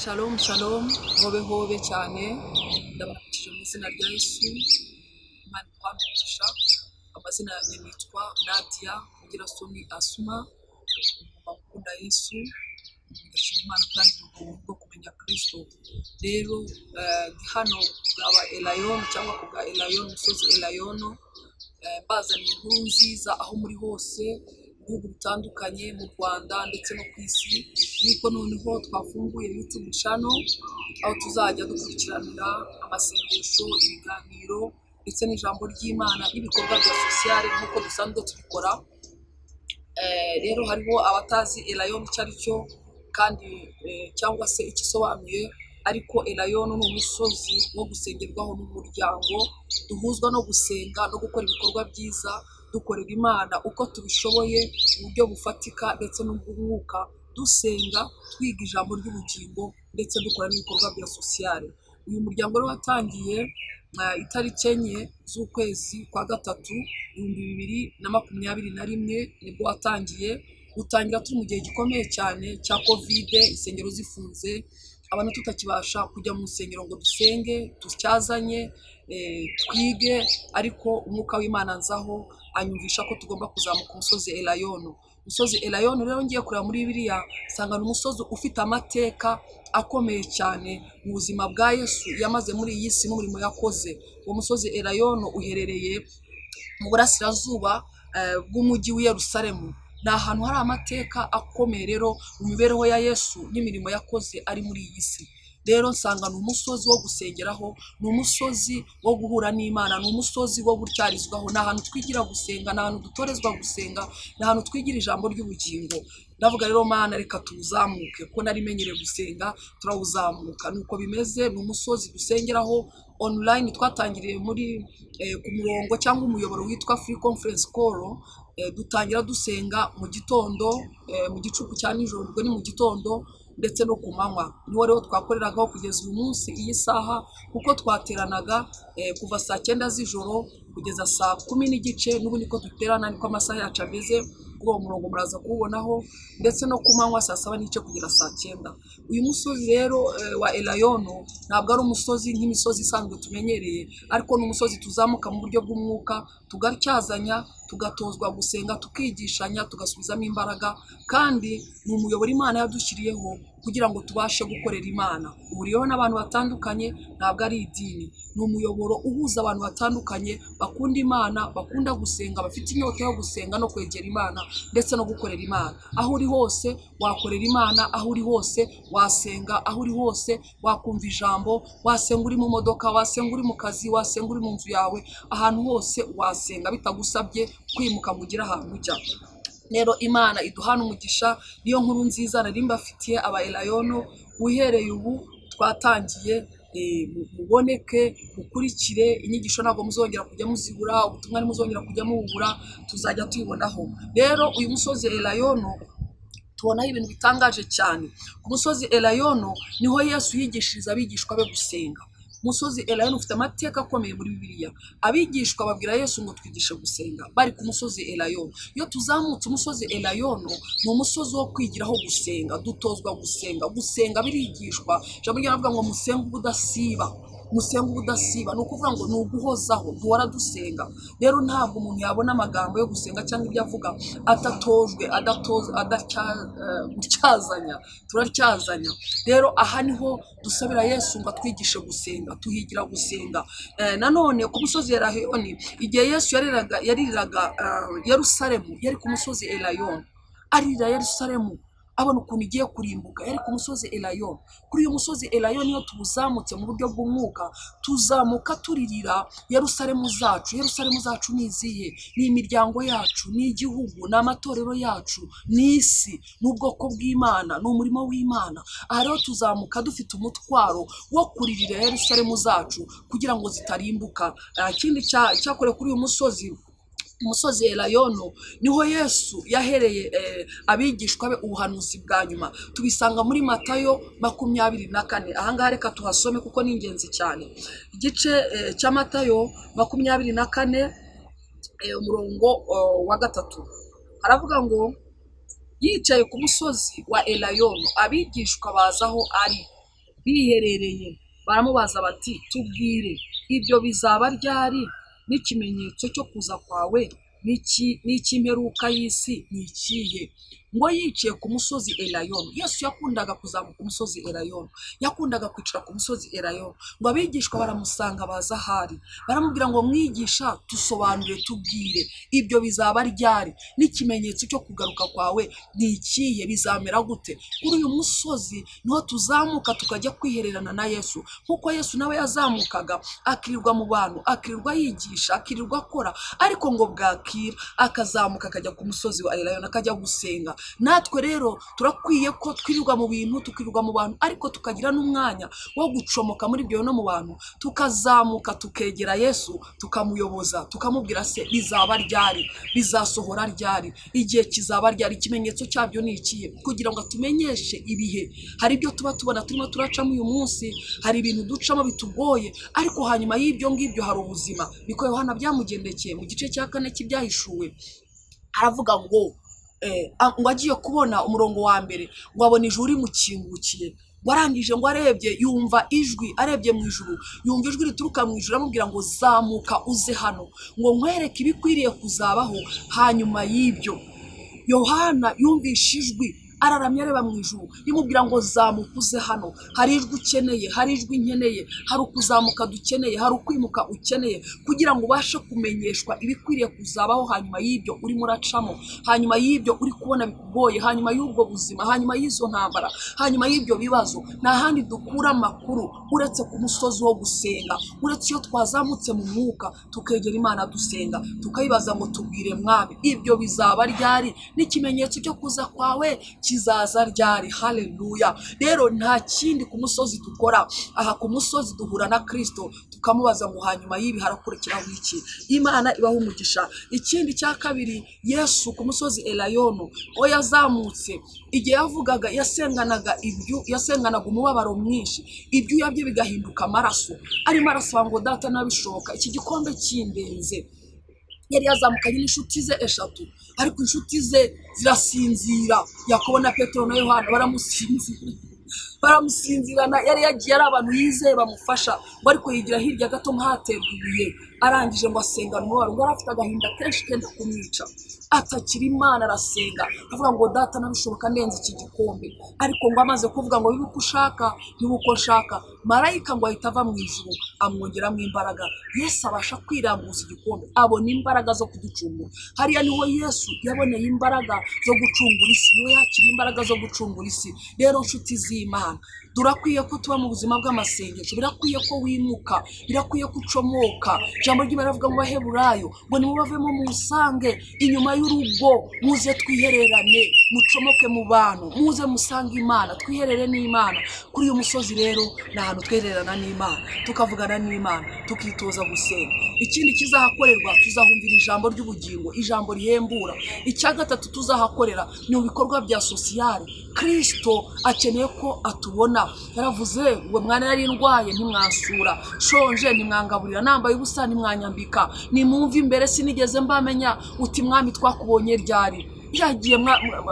Shalom shalom, hobe hobe cyane, ndabaramukije mu izina rya Yesu. Imana iguhe umugisha. Amazina yanjye nitwa Nadia Mugirasoni Asuma, umumama ukunda Yesu. Ndashima Imana ko yangiriye ubuntu bwo kumenya Kristo. Rero ndi hano ku bwa ba Elayono cyangwa ku bwa Elayono, umusozi Elayono, mbazaniye inkuru nziza aho muri hose mu bihugu bitandukanye, mu Rwanda ndetse no ku isi, yuko noneho twafunguye YouTube channel aho tuzajya dukurikiranira amasengesho, ibiganiro ndetse n'ijambo ry'Imana n'ibikorwa bya social nk'uko dusanzwe tubikora. Rero hariho abatazi Elayono icyo ari cyo kandi cyangwa se icyo isobanuye, ariko Elayono ni umusozi wo gusengerwaho n'umuryango duhuzwa no gusenga no gukora ibikorwa byiza, dukorera Imana uko tubishoboye mu buryo bufatika ndetse n'ubw'umwuka, dusenga, twiga ijambo ry'ubugingo ndetse dukora n'ibikorwa bya social. Uyu muryango rero watangiye itariki 4 z'ukwezi kwa gatatu 2021, nibwo watangiye. Utangira turi mu gihe gikomeye cyane cya Covid, insengero zifunze, abantu tutakibasha kujya mu nsengero ngo dusenge, tutyazanye, twige, ariko umwuka w'Imana nzaho anyumvisha ko tugomba kuzamuka umusozi Elayono. Umusozi Elayono rero, ngiye kureba muri Bibiliya nsanga ni umusozi ufite amateka akomeye cyane mu buzima bwa Yesu yamaze muri iyi si n'umurimo yakoze. Uwo musozi Elayono uherereye mu burasirazuba bw'umujyi w'i Yerusalemu. Ni ahantu hari amateka akomeye rero mu mibereho ya Yesu n'imirimo yakoze ari muri iyi si. Rero nsanga ni umusozi wo gusengeraho, ni umusozi wo guhura n'Imana, ni umusozi wo gutyarizwaho, ni ahantu twigira gusenga, ni ahantu dutorezwa gusenga, ni ahantu twigira ijambo ry'ubugingo. Ndavuga rero: "Mana, reka tuwuzamuke," kuko nari menyereye gusenga. Turawuzamuka, nuko bimeze. Ni umusozi dusengeraho online. Twatangiriye muri ku murongo cyangwa umuyoboro witwa Free Conference Call. Dutangira dusenga mu gitondo, mu gicuku cya nijoro, ubwo ni mu gitondo ndetse no ku manywa. Niho rero twakoreragaho kugeza uyu munsi iyi saha, kuko twateranaga kuva saa 9 z'ijoro kugeza saa 10:30. N'ubu niko duterana, niko amasaha yacu ameze. Kuri uwo murongo muraza kuwubonaho, ndetse no ku manywa saa 7:30 kugera saa 9. Uyu musozi rero wa Elayono ntabwo ari umusozi nk'imisozi isanzwe tumenyereye, ariko ni umusozi tuzamuka mu buryo bw'umwuka, tugatyazanya, tugatozwa gusenga, tukigishanya, tugasubizamo imbaraga. Kandi ni umuyoboro Imana yadushyiriyeho kugira ngo tubashe gukorera Imana. Uhuriyeho n'abantu batandukanye, ntabwo ari idini, ni umuyoboro uhuza abantu batandukanye bakunda Imana, bakunda gusenga, bafite inyota yo gusenga no kwegera Imana ndetse no gukorera Imana. Aho uri hose wakorera Imana, aho uri hose wasenga, aho uri hose wakumva ijambo. Wasenga uri mu modoka, wasenga uri mu kazi, wasenga uri mu nzu yawe, ahantu hose wasenga bitagusabye kwimuka ngo ugire ahantu ujya. Rero Imana iduhana umugisha. Niyo nkuru nziza nari mbafitiye, aba Elayono. Uhereye ubu twatangiye, muboneke, mukurikire inyigisho, ntabwo muzongera kujya muzibura, ubutumwa ntimuzongera kujya mububura, tuzajya tubibonaho. Rero uyu musozi Elayono tubonaho ibintu bitangaje cyane. Ku musozi Elayono niho Yesu yigishiriza abigishwa be gusenga. Umusozi Elayono ufite amateka akomeye muri Bibiliya. Abigishwa babwira Yesu ngo: "Twigishe gusenga," bari ku musozi Elayono. Iyo tuzamutse umusozi Elayono, ni umusozi wo kwigiraho gusenga, dutozwa gusenga. Gusenga birigishwa. Ijambo ry'Imana rivuga ngo: "Musenge ubudasiba." Musenge ubudasiba ni ukuvuga ngo ni uguhozaho, duhora dusenga. Rero ntabwo umuntu yabona amagambo yo gusenga cyangwa ibyo avuga atatojwe, adatoza, gutyazanya. Turatyazanya rero. Aha niho dusabira Yesu ngo atwigishe gusenga, tuhigira gusenga. Nanone ku musozi Elayoni, igihe Yesu yaririraga Yerusalemu, yari ku musozi Elayoni arira Yerusalemu, abona ukuntu igiye kurimbuka. Yari ku musozi Elayono. Kuri uyu musozi Elayono, iyo tuwuzamutse mu buryo bw'umwuka, tuzamuka turirira Yerusalemu zacu. Yerusalemu zacu ni izihe? Ni imiryango yacu, ni igihugu, ni amatorero yacu, ni isi, ni ubwoko bw'Imana, ni umurimo w'Imana. Aha rero tuzamuka dufite umutwaro wo kuririra Yerusalemu zacu kugira ngo zitarimbuka. Ikindi cyakorewe kuri uyu musozi, umusozi Elayono, niho Yesu yahereye abigishwa be ubuhanuzi bwa nyuma. Tubisanga muri Matayo 24. Ahangaha reka tuhasome kuko ni ingenzi cyane. Igice cya Matayo 24, umurongo wa 3, haravuga ngo: "Yicaye ku musozi wa Elayono, abigishwa baza aho ari." Biherereye baramubaza bati: "Tubwire, ibyo bizaba ryari? N'ikimenyetso cyo kuza kwawe n'icy'imperuka y'isi ni ikihe?" Ngo yicaye ku musozi Elayono. Yesu yakundaga kuzamuka umusozi Elayono, yakundaga kwicara ku musozi Elayono. Ngo abigishwa baramusanga, baza ahari, baramubwira ngo: "Mwigisha, tusobanurire, tubwire, ibyo bizaba ryari? N'ikimenyetso cyo kugaruka kwawe ni ikihe? Bizamera gute?" Kuri uyu musozi niho tuzamuka tukajya kwihererana na Yesu, nk'uko Yesu nawe yazamukaga akirirwa mu bantu, akirirwa yigisha, akirirwa akora, ariko ngo bwakira akazamuka akajya ku musozi wa Elayono, akajya gusenga. Natwe rero turakwiye ko twirirwa mu bintu, tukirirwa mu bantu, ariko tukagira n'umwanya wo gucomoka muri ibyo no mu bantu, tukazamuka tukegera Yesu, tukamuyoboza, tukamubwira: "Se bizaba ryari? Bizasohora ryari? Igihe kizaba ryari? Ikimenyetso cyabyo ni ikihe?" Kugira ngo atumenyeshe ibihe. Hari ibyo tuba tubona turimo turacamo uyu munsi, hari ibintu ducamo bitugoye, ariko hanyuma y'ibyo ngibyo hari ubuzima. Niko Yohana byamugendekeye mu gice cya 4 cy'Ibyahishuwe. Aravuga ngo ngo agiye kubona, umurongo wa 1, ngo abona ijuru rimukingukiye. Ngo arangije, ngo arebye yumva ijwi, arebye mu ijuru yumva ijwi rituruka mu ijuru amubwira ngo: "Zamuka uze hano, ngo nkwereke ibikwiriye kuzabaho hanyuma y'ibyo." Yohana yumvishe ijwi, araramye, areba mu ijuru, rimubwira ngo: "Zamuka uze hano." Hari ijwi ukeneye, hari ijwi nkeneye, hari ukuzamuka dukeneye, hari ukwimuka ukeneye kugira ngo ubashe kumenyeshwa ibikwiriye kuzabaho hanyuma y'ibyo urimo uracamo, hanyuma y'ibyo uri kubona bikugoye, hanyuma y'ubwo buzima, hanyuma y'izo ntambara, hanyuma y'ibyo bibazo. Nta handi dukura amakuru uretse ku musozi wo gusenga, uretse iyo twazamutse mu mwuka tukegera Imana dusenga, tukayibaza ngo: "Tubwire Mwami, ibyo bizaba ryari? N'ikimenyetso cyo kuza kwawe kizaza ryari?" Haleluya! Rero nta kindi ku musozi dukora. Aha ku musozi duhura na Kirisito, tukamubaza ngo: "Hanyuma y'ibi harakurikiraho iki?" Imana ibaho umugisha. Ikindi cya kabiri, Yesu ku musozi Elayono aho yazamutse, igihe yavugaga, yasenganaga ibyu, yasenganaga umubabaro mwinshi, ibyuya bye bigahinduka amaraso, arimo arasaba ngo: "Data, nabishoboka iki gikombe kindenze." Yari yazamukanye n'inshuti ze eshatu, ariko inshuti ze zirasinzira. Yakobo na Petero na Yohana baramusinzira, baramusinzirana. Yari yagiye ari abantu yizeye bamufasha, ngo ariko yigira hirya gato nk'ahaterwa ibuye. Arangije ngo asengana umubabaro, ngo yari afite agahinda kenshi kenda kumwica, atakira Imana, arasenga avuga ngo: "Data, nabishoboka ndenze iki gikombe." Ariko ngo amaze kuvuga ngo: "Bibe uko ushaka, ntibe uko nshaka," marayika ngo ahita ava mu ijuru amwongeramo imbaraga. Yesu abasha kwirambuza igikombe, abona imbaraga zo kuducungura. Hariya niho Yesu yaboneye imbaraga zo gucungura isi, niho yakiriye imbaraga zo gucungura isi. Rero nshuti z'Imana, turakwiye ko tuba mu buzima bw'amasengesho. Birakwiye ko wimuka, birakwiye ko ucomoka. Ijambo ry'Imana rivuga mu Baheburayo ngo: "Nimubavemo musange inyuma y'urugo, muze twihererane, mucomoke mu bantu, muze musange Imana, twiherere n'Imana." Kuri uyu musozi rero ni ahantu twihererana n'Imana, tukavugana n'Imana, tukitoza gusenga. Ikindi kizahakorerwa, tuzahumvira ijambo ry'ubugingo, ijambo rihembura. Icya gatatu tuzahakorera ni mu bikorwa bya social. Kirisito akeneye ko atubona. Yaravuze ngo: "Mwana, nari ndwaye ntimwansura, nshonje ntimwangaburira, nambaye ubusa ntimwanyambika. Nimumve imbere, sinigeze mbamenya." Uti: "Mwami, twakubonye ryari?" Yagiye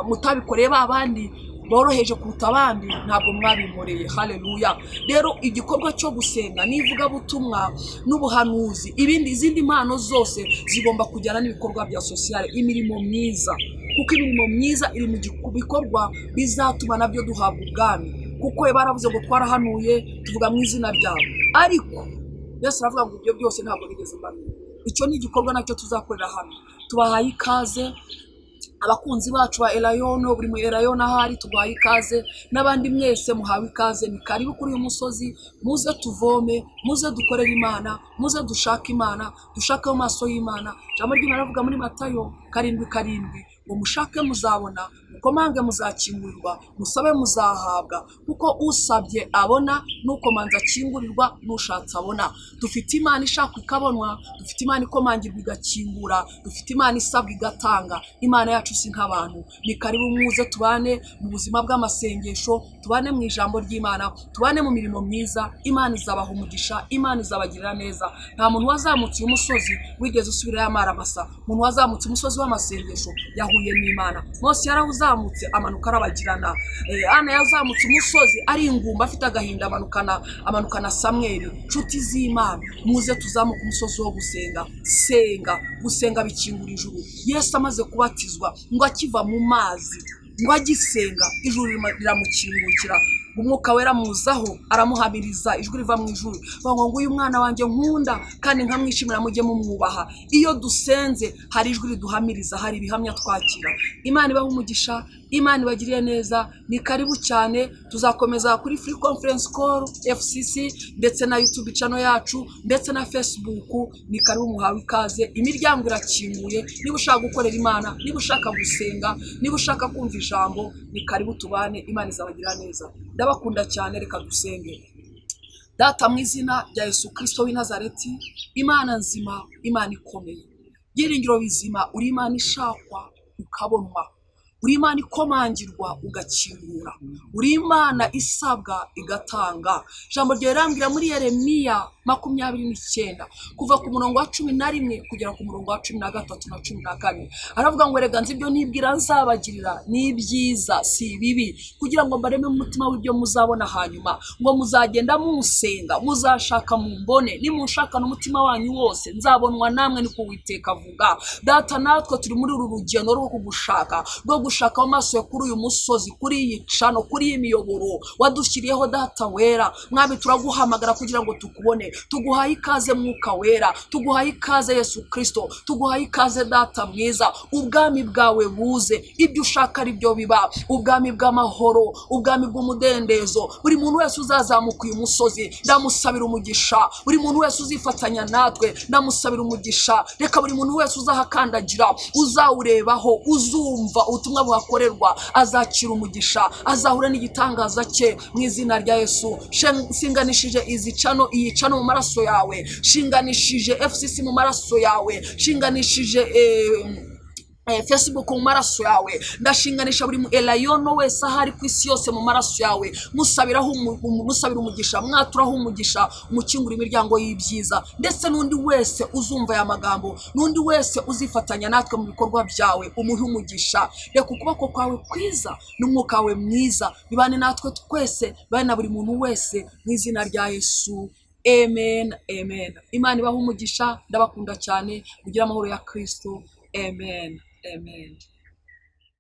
mutabikoreye ba bandi boroheje kuruta abandi, ntabwo mwabinkoreye. Haleluya! Rero igikorwa cyo gusenga n'ivugabutumwa n'ubuhanuzi, ibindi, izindi mpano zose zigomba kujyana n'ibikorwa bya social, imirimo myiza, kuko imirimo myiza iri mu bikorwa bizatuma nabyo duhabwa ubwami. Kuko baravuze ngo: "Twarahanuye, tuvuga mu izina ryawe," ariko Yesu aravuga ngo: "Ibyo byose ntabwo bigeze mbamenya." Icyo ni igikorwa nacyo tuzakorera hano. Tubahaye ikaze, abakunzi bacu ba Elayono. Buri mu Elayono ahari tuguhaye ikaze, n'abandi mwese muhawe ikaze. Ni karibu kuri uyu musozi. Muze tuvome, muze dukorere Imana, muze dushake Imana, dushake mu maso y'Imana. Ijambo ry'Imana rivuga muri Matayo 7:7 ngo: "Mushake muzabona, mukomange muzakingurirwa, musabe muzahabwa, kuko usabye abona, n'ukomanze akingurirwa, n'ushatse abona." Dufite Imana ishakwa ikabonwa, dufite Imana ikomangirwa igakingura, dufite Imana isabwa igatanga. Imana yacu si nk'abantu. Ni karibu, muze tubane mu buzima bw'amasengesho, tubane mu ijambo ry'Imana, tubane mu mirimo myiza. Imana izabaha umugisha, Imana izabagirira neza. Nta muntu wazamutse uyu musozi wigeze usubirayo amara masa. Umuntu wazamutse umusozi w'amasengesho yahuye Wahuye n'Imana. Mose yarawuzamutse amanuka arabagirana. Ana yazamutse umusozi ari ingumba, afite agahinda, amanukana Samweli. Nshuti z'Imana, muze tuzamuke umusozi wo gusenga. Senga, gusenga bikingura ijuru. Yesu amaze kubatizwa, ngo akiva mu mazi, ngo agisenga, ijuru riramukingukira, Umwuka Wera amuzaho, aramuhamiriza ijwi riva mu ijuru, bavuga ngo: "Nguyu umwana wanjye nkunda kandi nkamwishimira, mujye mumwubaha." Iyo dusenze hari ijwi riduhamiriza, hari ibihamya twakira. Imana ibahe umugisha, Imana ibagiriye neza. Ni karibu cyane. Tuzakomeza kuri Free Conference Call FCC, ndetse na YouTube channel yacu, ndetse na Facebook. Ni karibu, muhawe ikaze, imiryango irakinguye. Niba ushaka gukorera Imana, niba ushaka gusenga, niba ushaka kumva ijambo, ni karibu tubane. Imana izabagira neza. Ndabakunda cyane. Reka dusenge. Data, mu izina rya Yesu Kirisito w'i Nazareti, Imana nzima, Imana ikomeye, byiringiro bizima, uri Imana ishakwa ukabonwa, uri Imana ikomangirwa ugakingura, uri Imana isabwa igatanga. Ijambo ryawe rirambwira muri Yeremiya 29, kuva ku murongo wa 11 kugera ku murongo wa 13 na 14, aravuga ngo: "Erega nzi ibyo nibwira nzabagirira, ni ibyiza si ibibi, kugira ngo mbareme umutima w'ibyo muzabona hanyuma, ngo muzagenda musenga, muzashaka mumbone, nimunshakana umutima wanyu wose nzabonwa namwe, niko Uwiteka avuga." Data, natwe turi muri uru rugendo rwo kugushaka, rwo gushaka mu maso kuri uyu musozi, kuri iyi channel, kuri iyi miyoboro wadushyiriyeho. Data wera, Mwami, turaguhamagara kugira ngo tukubone. Tuguhaye ikaze, Mwuka Wera, tuguhaye ikaze, Yesu Kirisito, tuguhaye ikaze, Data mwiza. Ubwami bwawe buze, ibyo ushaka ari byo biba, ubwami bw'amahoro, ubwami bw'umudendezo. Buri muntu wese uzazamuka uyu musozi ndamusabira umugisha. Buri muntu wese uzifatanya natwe ndamusabira umugisha. Reka buri muntu wese uzahakandagira, uzawurebaho, uzumva ubutumwa buhakorerwa, azakira umugisha, azahura n'igitangaza cye mu izina rya Yesu. Nshinganishije izi channel, iyi channel mu maraso yawe, shinganishije FCC mu maraso yawe, shinganishije Facebook mu maraso yawe, ndashinganisha buri mu elayono wese aho ari ku isi yose mu maraso yawe, musabiraho musabira umugisha, mwaturaho umugisha, umukingura imiryango y'ibyiza, ndetse n'undi wese uzumva aya magambo, n'undi wese uzifatanya natwe mu bikorwa byawe, umuhe umugisha. Reka ukuboko kwawe kwiza n'umwuka wawe mwiza bibane natwe twese, bibane na buri muntu wese, mu izina rya Yesu, amen, amen. Imana ibahe umugisha, ndabakunda cyane, mugire amahoro ya Kristo. Amen, amen.